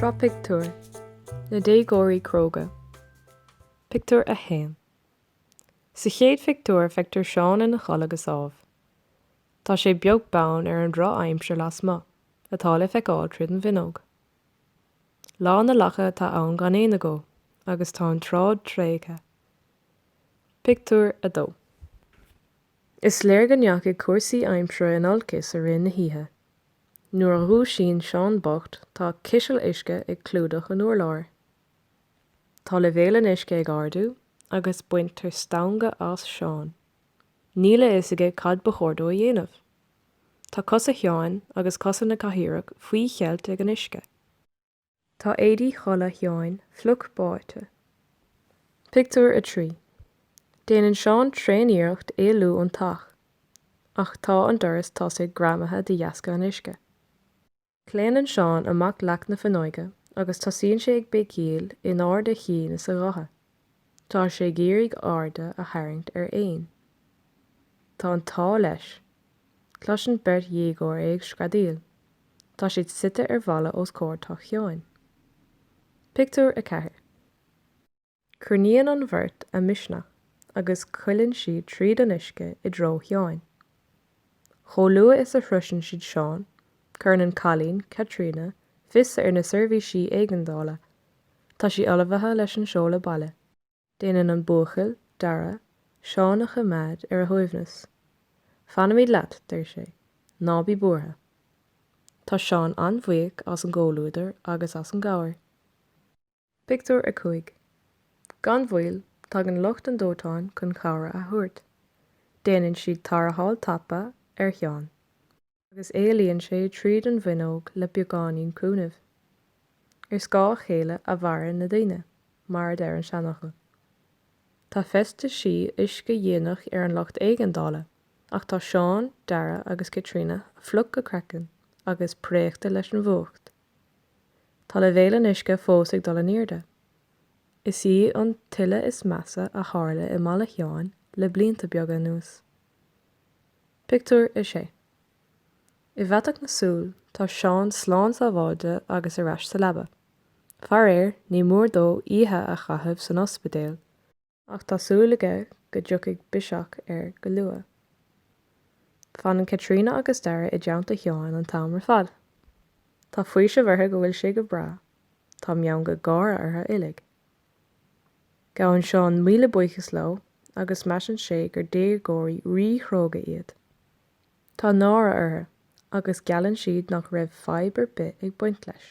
Sraith Pictiúr, Na Déagóirí Cróga. Pictiúr 1. Sa chéad phictiúr feictear Seán ina chodladh go sámh. Tá sé beag beann ar an drochaimsir lasmuigh, atá le feiceáil tríd an bhfuinneog. Lá na lacha atá ann gan aon agó, agus tá an tsráid tréigthe. Pictiúr 2. Is léir go ndeachaigh cúrsaí aimsire in olcas i rith na hoíche. Nuair a dhúisíonn Seán bocht tá ciseal uisce ag clúdach an urláir. Tá leibhéal an uisce ag ardú agus baintear stangadh as Seán. Níl a fhios aige cad ba chóir dó a dhéanamh. Tá cosa Sheáin agus cosa na cathaoireach faoi cheilt ag an uisce. Tá éadaí codlata Sheáin fliuch báite. Pictiúr 3. Déanann Seán tréan-iarracht éalú ón teach, ach tá an doras tosaigh greamaithe de dheasca an uisce. Claonann Seán amach leac na fuinneoige agus tosaíonn sé ag béicíl in ard a chinn is a ghutha. Tá sé ag iarraidh aird a tharraingt air fhéin. Tá an t-ádh leis. Cloiseann beirt dhéagóir é ag screadaíl. Tá siad suite ar bhalla os comhair teach Sheáin. Pictiúr 4. Cruinníonn an bheirt a misneach agus coilleann siad tríd an uisce i dtreo Sheáin. Chomh luath is a shroiseann siad Seán, cuireann an cailín, Caitríona, fios ar na seirbhísí éigeandála. Tá sí ullmhaithe leis an seoladh baile. Déanann an buachaill, Dara, Seán a choimeád ar a shuaimhneas. Fanfaimid leat, deir sé. Ná bí buartha. Tá Seán an-bhuíoch as an gcomhluadar agus as an gcabhair. Pictiúr 5. Gan mhoill, tagann lucht an dóiteáin chun cabhair a thabhairt. Déanann siad tarrtháil tapa ar Sheán. agus éalaíonn sé tríd an bhfuinneog le beagáinín cúnaimh. Ar scáth a chéile a mhaireann na daoine, mar a deir an seanfhocal. Tá feistisí uisce-dhíonach ar an lucht éigeandála, ach tá Seán, Dara agus Caitríona fliuch go craiceann agus préachta leis an bhfuacht. Tá leibhéal an uisce fós ag dul in airde. Is í an tuile is measa a tharla i mbaile Sheáin le blianta beaga anuas. Pictiúr 6. I bhfaiteadh na súl, tá Seán slán sábháilte agus ar ais sa leaba. Faraor, ní mór dó oíche a chaitheamh san ospidéal, ach tá súil aige go dtiocfaidh biseach air go luath. Fanann Caitríona agus Dara i dteannta Sheáin an t-am ar fad. Tá faoiseamh orthu go bhfuil sé go breá. Tá meangadh gáire orthu uilig. Gabhann Seán míle buíochas leo agus measann sé gur déagóirí rí-chróga iad. Tá náire orthu agus geallann siad nach raibh fadhb ar bith ag baint leis.